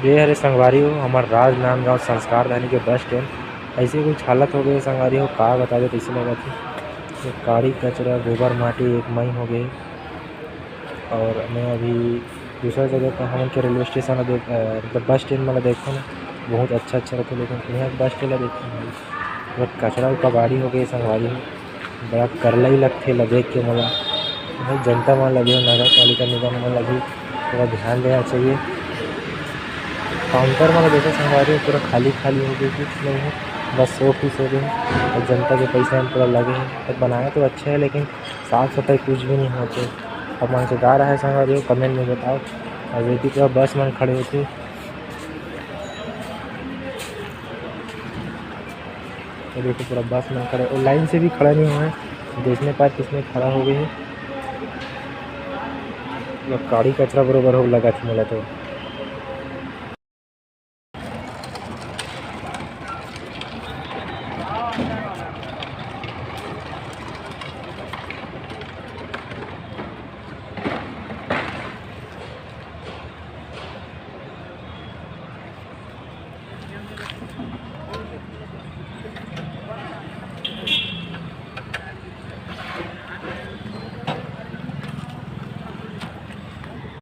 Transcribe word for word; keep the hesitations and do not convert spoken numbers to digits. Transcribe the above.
ये हरे संगवारी हो, हमर राजनांदगांव संस्कार धानी के बस स्टैंड। ऐसे कुछ हालत हो गए संगवारी हो, का बतावे, कैसे लगा थी। ये काड़ी कचरा, गोबर माटी एक मई हो गए। और मैं अभी दूसरा जगह का, हमन के रेलवे स्टेशन ला देख, अ, मतलब बस स्टैंड वाला देखो ना, बहुत अच्छा अच्छा रहता, लेकिन यहाँ बस स्टैंड ला देखो ना, बहुत कचरा और कबाड़ी हो गए संगवारी हो। बड़ा करला ही लगथे ला देख के मोला। भाई, जनता मन ला भी, नगर पालिका निगम मन ला भी थोड़ा ध्यान देना चाहिए। काउंटर मन ला देखो संगवारी, पूरा खाली खाली हो गए, कुछ नहीं है, बस शो पीस हो गए और जनता के पैसा में पूरा लगे हैं। तो बनाया तो अच्छा है, लेकिन साफ सफाई कुछ भी नहीं होते। अब मन से गा रहा है संगवारी हो, कमेंट में बताओ। और ये पूरा बस मन खड़े होते, तो देखो पूरा बस मन खड़े, और लाइन से भी खड़ा नहीं हुआ है, जिसने पार किसने खड़ा हो गए है। मतलब काड़ी कचरा बरोबर हो लगा थी मोला तो।